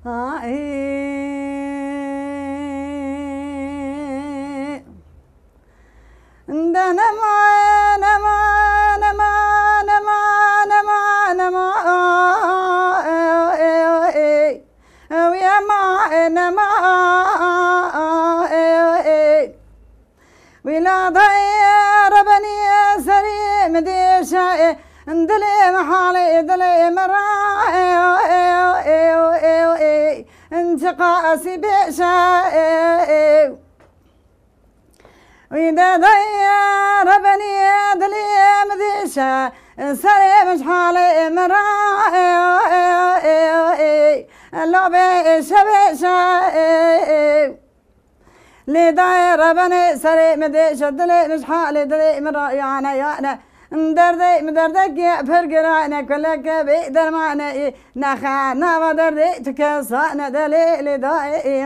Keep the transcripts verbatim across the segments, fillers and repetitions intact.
Ay. De nema, nema, nema, nema, nema, nema, ey, ey, ey. Ew yema, nema, ey, ey, ey. Wî la dayê rebenî serî min dêşe, dilê min halê dilê min ra, ey, ey, ey, ey, ey. Çiqasî bêşe, ey, ey. Wî de dayê rebenî dilê min dêşe, serê min ji halê min ra, ey, ey, ey, ey. Labê şevê şe, ey, ey. Lê dayê rebenê serê min dêşe, dilê min ji halê dilê min ra, yane, yane. Derdê min derdekê pir girane, kuleke bê dermane, ê nexe nava derdê tu kesane, delê lê dayê, ey.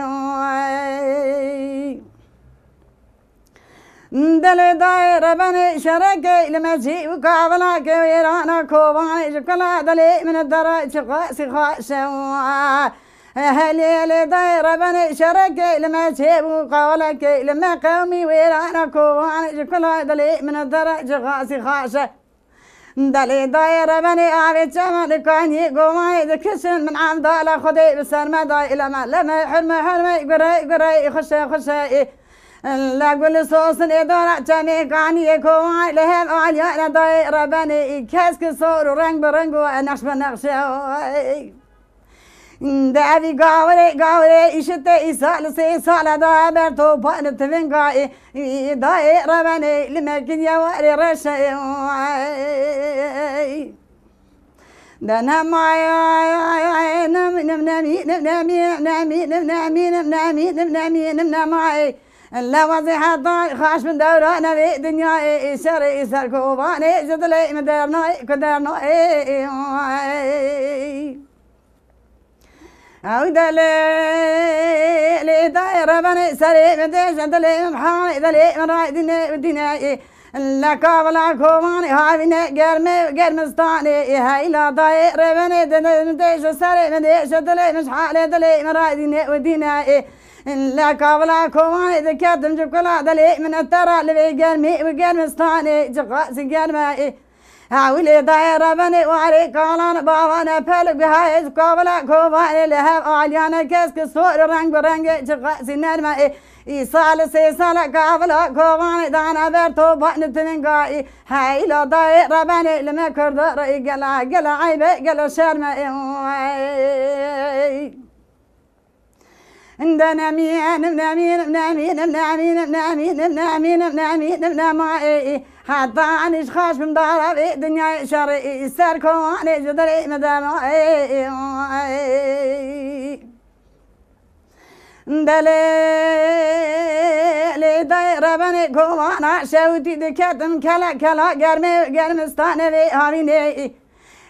Delê dayê rebenê şerekê li me çî û kavilakê wêrana kovanê ji kula delê min dere çiqasî xweş e. Helê lê dayê rebenê şerekê li me çê û kavilakê li me qewmî wêrana kovanê ji kula delê min dere çiqasî xweş e. Delê dayê rebenê avê çema li kaniyê gomanê dikişin min evdala Xwedê bi ser me dayê leme leme hurme hurme gurey gurey xuşe xuşe ê. La gul sosin ê dara çemê kaniyê kowanê li hev aliyane dayê rebenê ê kesk sor û reng bi reng û nexş bi nexşe ê. De evî gawirê, gawirê îşite îsal sê sale da ber topa li tivinga ê, ê, dayê rebenê li me kiriye warê reşe ê. De nema, nem, nem, nemî, nem, nemî, nem, nemî, nem, nemî, nem, nemî, nem, nema ê. Lewazê heta xaş min dewra nevê dinyayê, ê, şerê, ê, ser kovanê, ji dilê min dernayê, ku dernayê, ê, ê. Ew delê, lê dayê rebenê serê min dêşe dilê min halê dilê min ray dîne û dîne ê. Le kavila kovanê havîne germê û germistanê ê. Heyla dayê rebenê dilê min dêşe serê min dêşe dilê min ji halê dilê min ray dîne û dîne ê. Le kavila kovanê diketim ji kula dilê min etera li vê germê û germistanê çiqasî germe ê. Hewilê dayê rebenê warê kalan bavane pelûk bihayê ji kavila kovanê li hev aliyane kesk sor reng bi rengê çiqasî nerme ê. Îsal sê sale kavila kovanê dane ber topa nitivinga ê. Heyla dayê rebenê li me kurda re ê gela gela eybe gela şerme ê. Inde nemî, nemî, nemî, nemî, nemî, nemî, nemî, nemî, nemî, nemî, nema ê, ê. Heta anî ji xaş bim dara vê dinyayê şerê, ê, ser kovanê ji derê me dema ê, ê, ê. Delê, lê dayê rebenê kovana şewitî diketim kela kela germê germistane vê havînê, ê.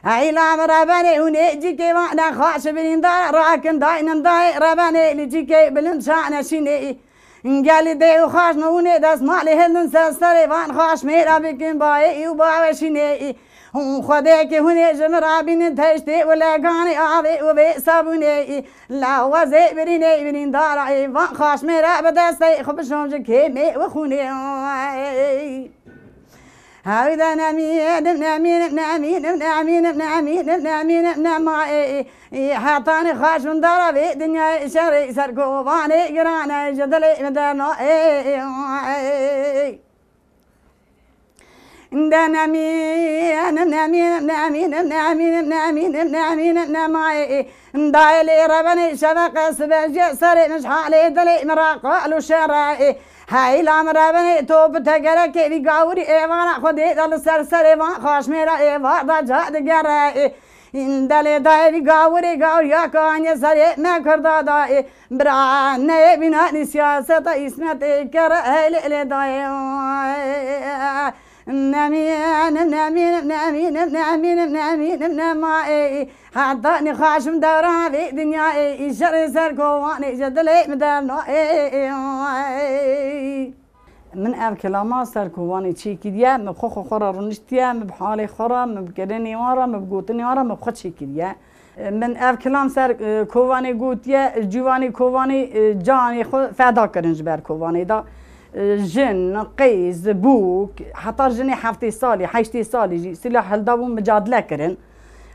Heyla min rebenê hûnê cîkê vane xaş birîndar rakin daynin dayê rebenê li cîkê bilind şane şînê. Gelî dê û xaş min hûnê destmalê hildin ser serê van xaş mêra bikin bayê û baweşînê. Hûn xwedê ki hûnê ji min rabînin teştê û leganê avê û vê sabûnê. La wezê birînê birîndara ê van xaş mêra bi destê xwe bişom ji kêmê û xûnê. Hewde nemî, dim nemî, nim nemî, nim nemî, nim nemî, nim nemî, nim nema ê, ê, ê, hetanî xaş min dara vê dinyayê şerê ser kovanê girane ji dilê min derna ê, ê, ê. De nemî, nim nemî, nim nemî, nim nemî, nim nemî, nim nemî, nim nema ê, ê. Dayê lê rebenê şeveqe sibe jê serê min ji halê dilê min ra qal û şere ê. Heyla min rebenê to bi tegerekê vî gawirî êvara Xwedê de li ser serê van xaşmêra êvar da ca digere ê. Delê dayê vî gawirê gawriya kanye serê me kurda da ê. Bira neyê bînanî siyaseta îsmetê kere heylê lê dayê. Nemî, nim nemî, nim nemî, nim nemî, nim nemî, nim nema ê. Heta nîxaşim dewra vê dinyayê, îşerê ser kovanê ji dilê min derna ê. Min ev kilama ser kovanê çêkiriye, min xwe xwe xwe re rûniştiye, min bi halê xwe re, min bi kirinê wan re, min bi gotinê wan re, min bi xwe çêkiriye. Min ev kilam ser, e, Kovanê gotiye, ciwanê Kovanê, e, canê xwe feda kirin ji ber Kovanê de. E, jin, qîz, bûk, heta jinê heftê salî, heştê salî jî silah hildabûn, micadile kirin.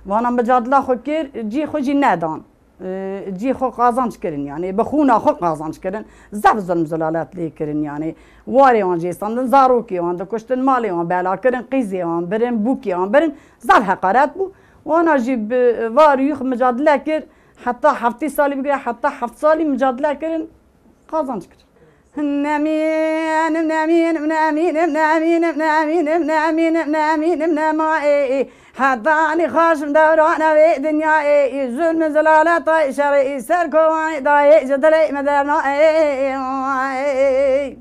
Vana micadila xwe kir, cî xwe jî nedan. E, cî xwe qazanç kirin, yanî bi xûna xwe qazanç kirin. Zaf zulm zilalet lê kirin, yanî warê wan jê standin, zarokê wan dikuştin, malê wan bela kirin, qîzê wan birin, bûkê wan birin. Zaf heqaret bû. Wana jî bi var û yûx micadile kir. Heta heftê salî bigire, heta heft salî micadile kirin, qazanç kir. Nemîn, nemîn, nemîn, nemîn, nemîn, nemîn, nemîn, nema ê, ê. Hetanî xaşim dewrana vê dinya ê, ê. Zulm zilaleta şerê, ê. Ser kovanê dayê, ji dilê me derna ê, ê, ê.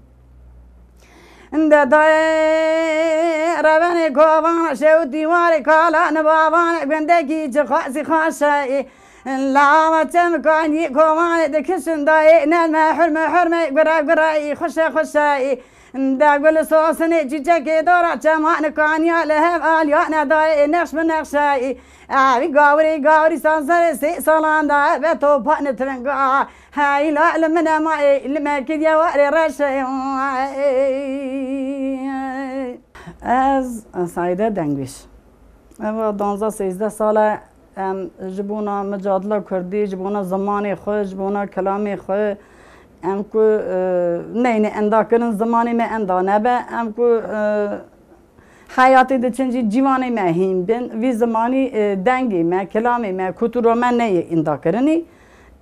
De dayê revenê kovan şew dîwarê kala nibavan gundekî çi xasî xaşe. Lava çem kanî kovanê dikişin dayê nerme hurme hurme gure gure xuşe xuşe. De gul sosinê çîçekê dora çeman kaniya li hev aliya ne dayê nexş bi nexşe. Evî gawrî gawrî sanserê sê salan da be topa ne tvenga. Heyla li min ema ê, li me kiriye warê reşe. Ez Saîde Dengbêj. Eva danzdeh sêzdeh sal e, em ji bona micadila kurdî, ji bona zimanê xwe, ji bona kilamê xwe, em ku, e, neyne enda kirin, zimanê me enda nebe, em ku, e, heyatê diçin jî ciwanê me hîn bin, vî zimanî, e, dengê me, kilamê me, kultura me neyê indakirinî.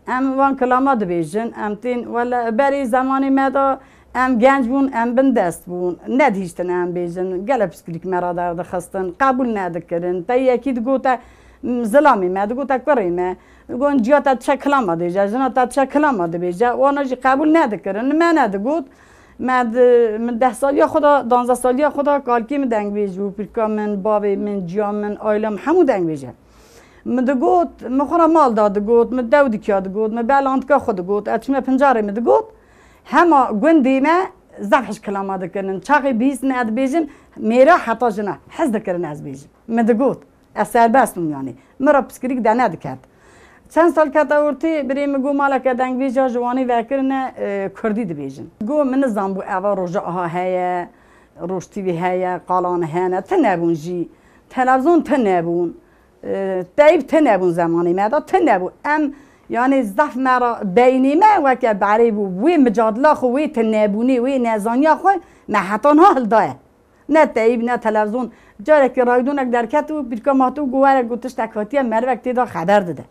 Em van kilama dibêjin, em tên, wele berê zemanê me de em genc bûn, em bindest bûn, nedihîştin em bêjin, gelek piskirîk me re derdixistin, qebûl nedikirin. Te yekî digote, m, zilamê me, digote kurê me, digot ciya te çi kilama dêje, jina te çi kilama dibêje, wana jî qebûl nedikirin, me nedigot. Me di, min deh saliya xwe de, danzdeh saliya xwe de kalkê min dengbêj bû, pîrka min, bavê min, ciya min, aîla min hemû dengbêj e. Min digot, min xwe re mal da digot, min dew dikiya digot, min belandika xwe digot, ez çûme pincarê min digot, hema gundê me zaf hişk kilama dikirin. Çaxê bihîstin ez dibêjim, mêra heta jina hez dikirin ez bêjim. Min digot, ez serbest bûm yanî. Min re piskirîk de nediket. Çend sal kete ortê, birê min got, maleke dengbêja ji Wanê vekirine, e, kurdî dibêjin. Got, min nizanbû eva roja aha heye, Roj T V heye, Qalan hene, ti nebûn jî. Televizyon ti nebûn. E, teyb ti nebûn zemanê me de, ti nebû. Em, yanî zaf me re beynê me weke berê bû. Wê micadila xwe, wê ti nebûnê, wê nezaniya xwe me heta niha hildaye. Ne teyb, ne televizyon. Carekî raydonek derket û pîrka ma tu got, were got tiştek hatiye, merivek tê de xeber dide.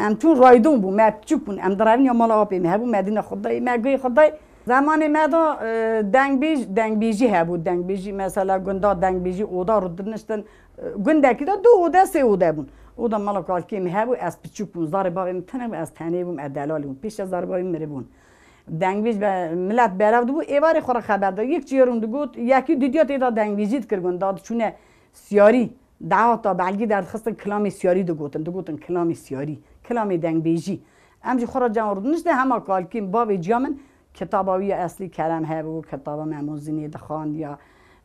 Em çûn raydon bû, me piçûk bûn, em direvin ya mala apê me hebû, me dîna xwe dayê, me guhê xwe dayê. Zemanê me de, e, dengbêj, dengbêjî hebû, dengbêjî mesela gunda dengbêjî oda rûdiniştin, e, gundekî de du ode, sê ode bûn. Oda mala kalkê me hebû, ez piçûk bûm, zarê bavê min tune bû, ez tenê bûm, ez delalî bûm. Pêşe zarê bavê min miribûn. Dengbêj be, milet berev dibû, êvarê xwe re xeber da. Yek çiyê rûn digot, yekî didiya tê de dengbêjî dikir gunda, diçûne siyarî. Daweta belgî derdixistin, kilamê siyarî digotin, digotin kilamê siyarî, kilamê dengbêjî. Em jî xwe re cem rûdiniştin, hema kalkîn bavê ciya min kitaba wî ya eslî Kerem hebû, kitaba Memo Zînê dixwand ya,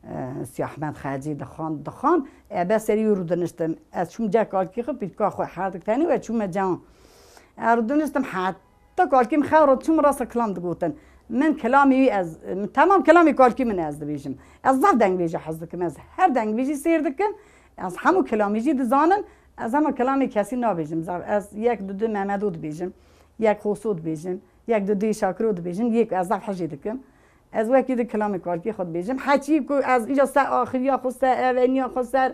e, Sî Ehmed Xecî dixwand, dixwand. E, be serî wî rûdiniştim. Ez çûm cem kalkî xwe, pîrka xwe herdik tenê we çûme cem. E, rûdiniştim het Ta kalkî min xew re çûm rasta kilam digotin. Min kilamê wî ez, min temam kilamê kalkî min ez dibêjim. Ez zaf dengbêjî hez dikim. Ez her dengbêjî sêr dikim. Ez hemû kilamê jî dizanim. Ez hema kilamê kesî nabêjim. Zaf ez yek du du Memedo dibêjim. Yek Xoso dibêjim. Yek du du Şakiro dibêjim. Yek ez zaf hejê dikim. Ez wekî di kilamê kalkî xwe dibêjim. Heçî ku ez îca ser axiriya xwe, ser eveniya xwe, ser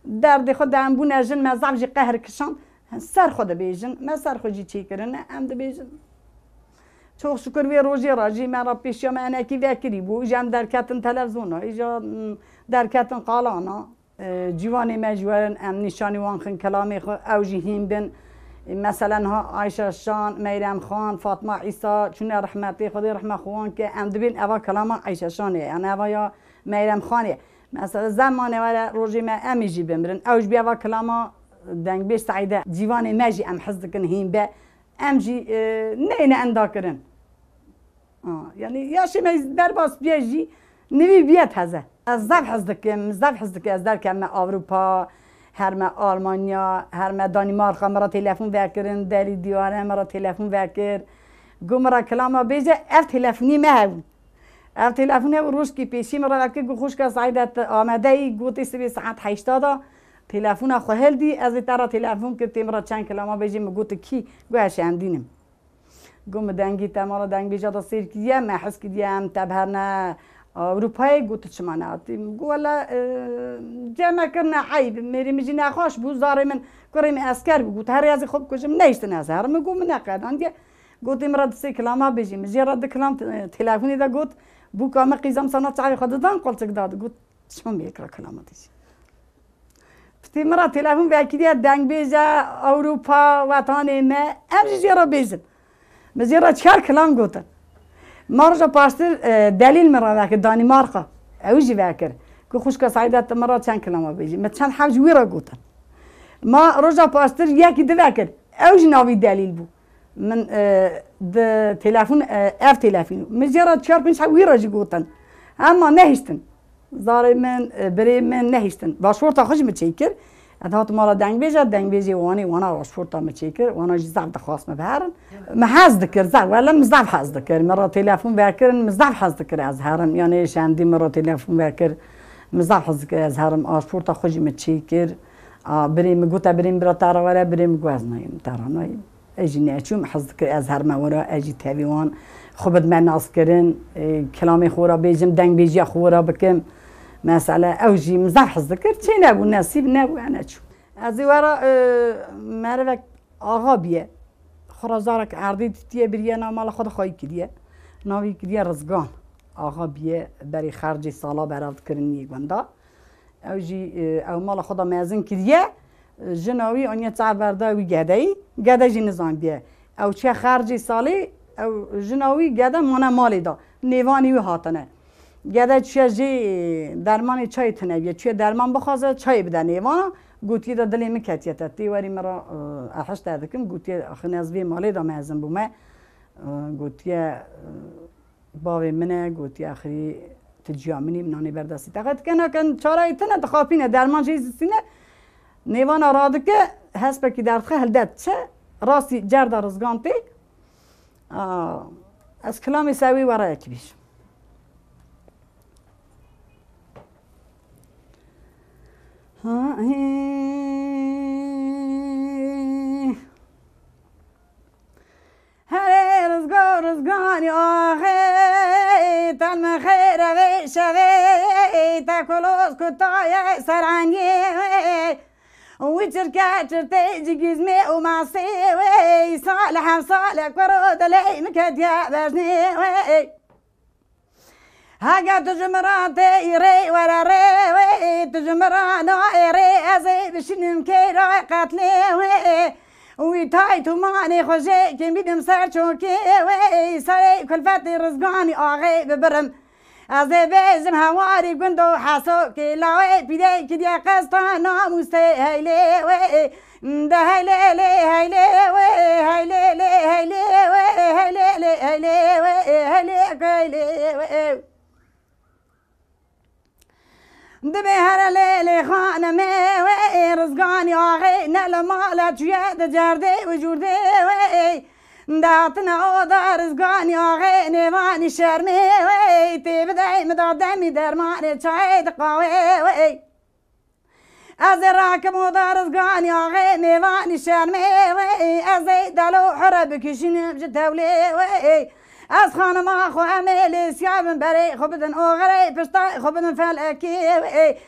derdê xwe de em bûne jin, me zaf jî qehr kişand. Ser xwe dibêjin, me ser xwe jî çêkirine, em dibêjin. Çok şükür vê rojê re jî me re pêşiya me enekî vekirî bû. Îja em derketin televizona, îja, mm, derketin qalana. E, ciwanê me ji werin em nîşanî wan xin kelamê xwe, ew jî hîn bin. E, mesela niha Ayşe Şan, Meyrem Xan, Fatma Îsa çûne rehmetê, Xwedê rehme xwe wan ke, em dibên eva kelama Ayşe Şanê, yani eva ya Meyrem Xanê. Mesela zemanê were rojê me em ê jî bimirin. Ew ji bî eva kelama dengbêj Seîde. Ciwanê me jî em hez dikin hîn be. Em jî, e, neyne endakirin. A, yani yaşê me derbas biye jî nivî biye teze. Ez zaf hez dikim, zaf hez dikim ez derkevme Avrupa. Her me Almanya, her me Danîmarka me re telefon vekirin, Delî Diyare me re telefon vekir. Got me re kilama bêje, ev telefonî me hebû. Ev telefonê û rojkî pêşî min re vekir, got, "Xwişka Seîde, tu amade yî?" Gotê, "Sibê saet heşta da telefona xwe hildî, ez ê te re telefon kir, tê min re çend kilama bêjî." Min got, "Kî?" Got, "Ez Şemdîn im." Got, "Min dengê te mala dengbêja de sêr kiriye, me his kiriye em te biherine Ewropayê." Got, "Tu çima nehatî?" Min got, "Wele, e, cem me kirine eyb, mêrê min jî nexweş bû, zarê min, kurê min esker bû." Got, "Herê ez ê xwe bikujim, nehiştin ez herim." Min got, "Min neqedandiye." Gotê, "Min re du sê kilama bêjî." Min jê re du kilam te-, telefonê de got, "Bûka min qîza min sana çavê xwe didan, qolçik da." Got, "Çima min yek re kilama dêjî?" Pitî min re telefon vekiriye, dengbêje Ewropa, wetanê me, em jî jê re bêjin. Min jê re çar kilam gotin. Ma roja paştir, e, Delîl min re vekir, Danîmarka. Ew jî vekir. Ku xwişka Seîde, tu min re çend kilama bêjî? Min çend heb ji wî re gotin. Ma roja paştir yekî di vekir. Ew jî navî Delîl bû. Min, e, di telefon, e, ev telefon. Min jê re çar pênc heb wî re jî gotin. Hema nehiştin. Zarê min, e, birê min nehiştin. Paşporta xwe jî min çêkir. Ez hatim mala dengbêje, dengbêjê Wanê, wana paşporta min çêkir. Wana jî zaf dixwast min biherin. Min hez dikir, zaf, wele min zaf hez dikir. Min re telefon vekirin, min zaf hez dikir ez herim. Yanê Şemdî min re telefon vekir. Min zaf hez dikir ez herim. Paşporta xwe jî min çêkir. A, birê min gote, "Birê min bira te re were", birê min got, "Ez nayêm te re, nayêm." Ez jî neçûm, hez dikir ez herime were, ez jî tevî wan xwe bidime naskirin, e, kilamê xwe ra bêjim, dengbêjiya xwe ra bikim. Mesele ew jî min zaf hez dikir, çê nebû, nesîb nebû, ez neçûm. Ez ê were, e, merivek axa biye. Xwe ra zarek erdê dîtiye, biriye nav mala xwe de xwayî kiriye. Navî kiriye Rizgan. Axa biye, berî xercê sala berav dikirin yê gunda. Ew jî, e, ew mala xwe de mezin kiriye, e, jina wî aniye çav berda wî gedeyî, gede jî nizanbiye. Ew çiye xercê salê, ew jina wî gede mane malê de, nêvanî wî hatine. Gede çiye jê, e, dermanê çayê tune biye, çiye derman bixwaze, çayê bide nêvana, gotiye de dilê min ketiye te, tê werî min re, e, ehişte dikim, gotiye, "Axin ez vê malê de mezin bûme." E, gotiye, e, Bavê min e, gotiye, "Axirî tu ciya min î, min nanê ber destî te." Qet kena ken çareyê tine, dixapîne, derman jê zistîne. Nêvana radike, hespekî derdixe, hilde diçe, rastî cerda Rizgan tê. Aa, ez kilamê ser wê wereyekî bêjim. Ha, hê. Herê Rizgo Rizganî axê, ten min xêr e vê şevê, te kulos kutaye ser enyê wê. Wî çirke çirtê cigîzmê û masê wê, sal hem sal e kuro dilê min ketiye bejnê wê. Hege tu ji min re tê rê were rê wê, tu ji min re nayê rê, ez ê bişînim kêra qetlê wê. Wî tay tumanê xwe jê kêm bînim ser çokê wê, serê kulfetê Rizganî axê bibirim. Ez ê bêjim hewarî gund û hesokê lawê pîrê kiriye qesta namûstê heylê wê. De heylê lê heylê wê, heylê lê heylê wê, heylê lê heylê wê, heylê heylê wê. Dibê here lê lê xanemê wê, Rizganî axê ne li mala çûye di cerdê û cûrdê wê. De hatine oda Rizganî axê nêvanî şermê wê, tê bidey min da demî dermanê çayê diqawê wê. Ez ê rakim oda Rizganî axê mêvanî şermê wê, ez ê delo here bikişînim ji tewlê wê. Ez xanima xwe em ê lêsiya bin berê xwe bidin oxirê piştay xwe bidin felekê wê.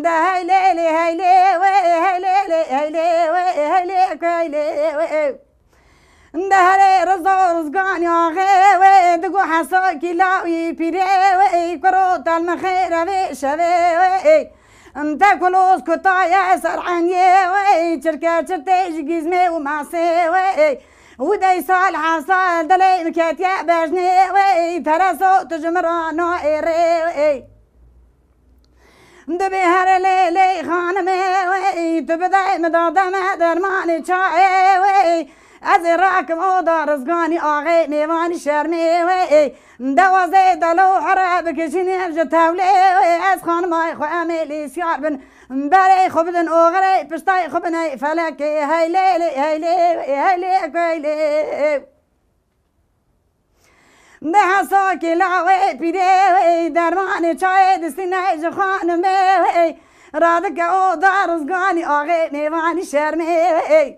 De heylê lê heylê wê, heylê lê heylê wê, heylê ku heylê wê. De herê Rizo Rizganî axê wê, digo hesokî lawî pîrê wê, kuro tel min xêr e vê şevê wê. Te kulos kutaye ser enyê wê, çirke çirtê ji gîzmê û masê wê. Û dey sal hesal dilê min ketiye bejnê wê, tereso tu ji min re nayê rê wê. Dibê here lê lê xanimê wê, tu bidey min da deme dermanê çayê wê. Ez ê rakim oda Rizganî axê mêvanî şermê wê ê. Dewazê delo here bikişînim ji tewlê wê. Ez xanimay xwe em ê lê siyar bin. Berê xwe bidin oxirê piştay xwe biney felekê. Heylê lê heylê wê heylê kueylê. Di hesakê lawê pîrê wê dermanê çayê distîne ji xanimê wê. Radike oda Rizganî axê mêvanî şermê wê.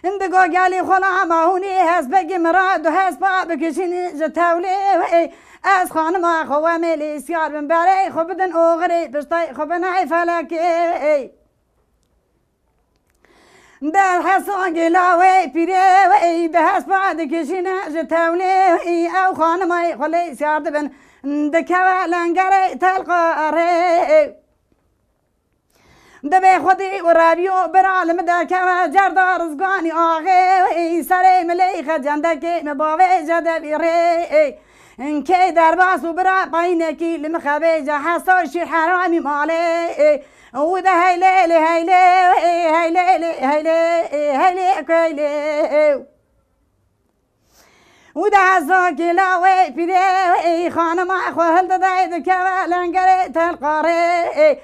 Digo gelî xulama hûnî hespekî min re du hespa bikişînin ji tewlê wê. Ez xanima xwe wemê lê siyar bin berê xwe bidin oxirê piştay xwe binay felekê wê. Di hesangê lawê pîrê wê di hespa dikişîne ji tewlê wê. Ew xanimay xwe lê siyar dibin dikeve lengerê telqarê. Dibê xwedî û revî û bira li min derkeve cerda Rizganî axê. Serê min lê xecendekê min bavêje devî rê. Kê derbas û bira peynekî li min xebêje hesa şî heramî malê. Û de heylê lê heylê, heylê lê heylê, heylê kueylê. Û de hezakê lawê pîrê ey xanima xwe hildide dikeve lengerê telqarê.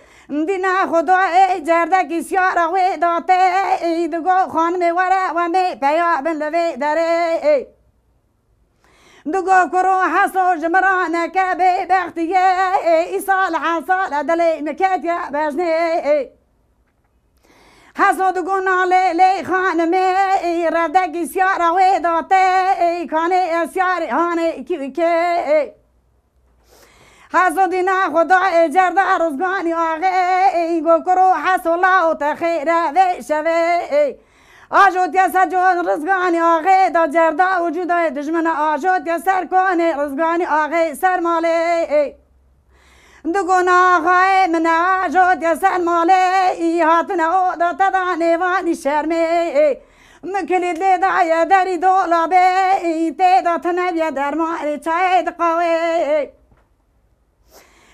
Dîna xwe da ey cerdekî siyara wê date. Ey digo xanimê were wemê peya bin li vê derê. Digo kuro heso ji min re neke bê bextiye. Ey îsal hesal dilê min ketiye bejnê. Heso digo nalê lê xanimê, ey revdekî siyara wê date, ey kanê ez siyarê hanê kî kê. Heso dîna xwe da ê cerda Rizganî axê, ey go kuro heso la û te xêre vê şevê. Ajotiye seco Rizganî axê da cerda û cudayê dijmina ajotiye ser konê Rizganî axê ser malê. Digo naxayê min e, ajotiye ser malê, ey hatine oda te da nêvanî şermê. Min kilît lê daye derî dolabê, ey tê da tine biye dermanê çayê diqawê.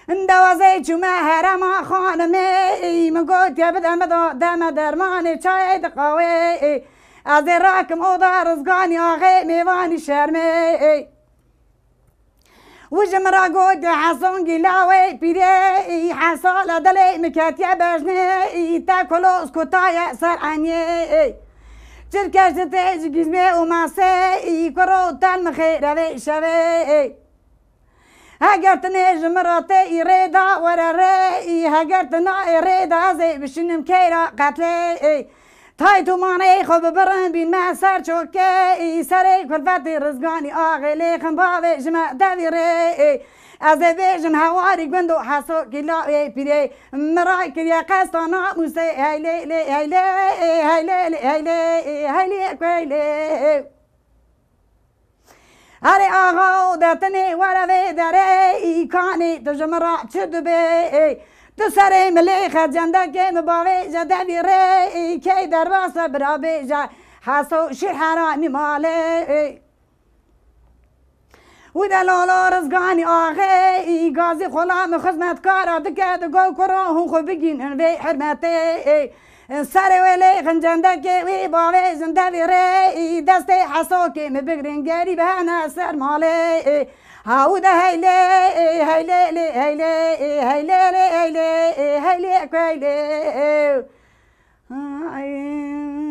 Dewazê çûme herema xanimê, ey min gotiye bide min da deme dermanê çayê diqawê. Ez ê rakim oda Rizganî axê mêvanî şermê. Û ji min re gotiye hesongî lawê pîrê, hesala dilê min ketiye bejnê, te koloz kutaye ser enyê. Çirkeş di tê ji gizmê û masê, kuro ten min xêre vê şevê. Heger tu nê ji min re tê î rê da were rê, heger tu na ê rê da ez ê bişînim keyra qetlê. Tay tu manê xwe bibirin bîn me ser çokê, serê kulfetê Rizganî axê lê xin bavê ji me devî rê. Ez ê bêjim hewarî gund û heso kîla ê pîrê. Min ray kiriye qesta namûsê heylê lê heylê, heylê lê heylê, heylê kueylê. Erê axa û detinê were vê derê, î kanê tu ji min re çi dibê? Tu serê min lê xecendekê min bavêje devî rê, î key derbase bira bêje, heso şî heramî malê. Û delalo Rizganî axê, î gazî xola min xizmetkara dike, digo kuro hûn xwe bigînin vê hurmetê. Serê wê lê xincendekê wî bavê zindevî rê, î destê hesokê min bigrin gerî bihene ser malê. Haw de heylê, heylê lê heylê, heylê lê heylê, heylê kueylê. Ay.